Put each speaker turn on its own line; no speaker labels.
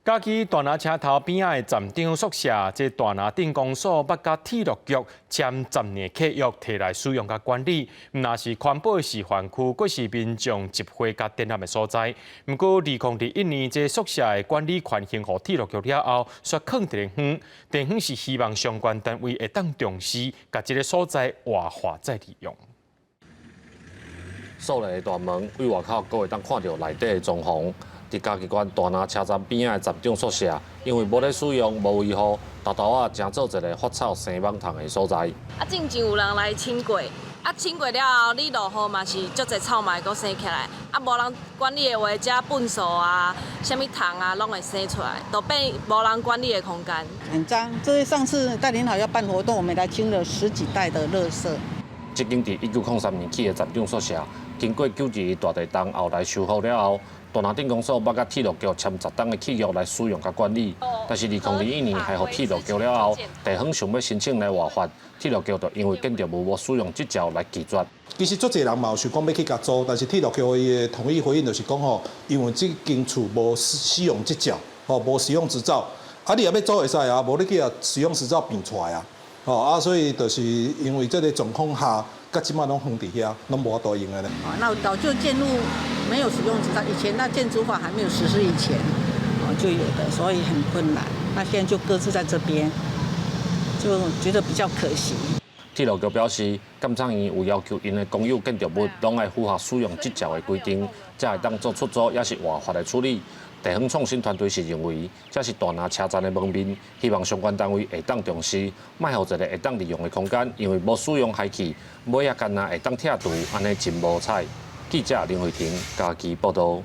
嘉義大林車頭邊仔的站長宿舍，這大林鎮公所欲佮鐵路局簽十年契約，提來使用佮管理，毋但是環保的示範區，閣是民眾集會佮展覽的所在。毋過，2021年這宿舍的管理權還予鐵路局了後，煞囥佇咧遠。地方是希望相關單位會當重視，共這个所在活化再利用。
鎖的大門對外口，閣會當看著內底的裝潢。佇嘉義縣大林車站邊仔的站長宿舍，因為無咧使用，無維護，沓沓仔成做一个發臭生蠓蟲的所在。
啊，進前有人來清過，啊，清過了後，你落雨嘛是足濟臭嘛會閣生起來。啊，無人管理的話，遮糞埽啊，啥物蟲啊，攏會生出來，都變無人管理的空間。
很髒，這是上次大林好要辦活動，我們來清了十幾袋的垃圾。
這間佇1903年起的站長宿舍，經過9·21大地震後來修復了後，大林鎮公所欲佮鐵路局簽10冬的契約來使用佮管理，但是2021年還予鐵路局了後，地方想欲申請來活化，鐵路局就因為建築物無使用執照來拒絕。
其實足濟人嘛有想講欲去共租，但是鐵路局伊的統一回應就是講吼，因為這間厝無使用執照，吼無使用執照，啊你若欲租會使啊，無你去共使用執照變出來啊，吼啊所以就是因為這个狀況下，到這擺攏放佇遐，攏無法度用的咧。
那老舊建築沒有使用執照，以前那建築法還沒有實施以前，哦就有的，所以很困難。那現在就擱置在這邊，就覺得比較可惜。
鐵路局表示，監察院有要求𪜶的公有建築物攏愛符合使用執照的規定，才會當做出租抑是活化的處理。地方創新團隊是認為，這是大林車站的門面，希望相關單位會當重視，莫予一个會當利用的空間，因為無使用害去，尾仔干焦會當拆除，按呢真無彩。記者林慧婷嘉義報導。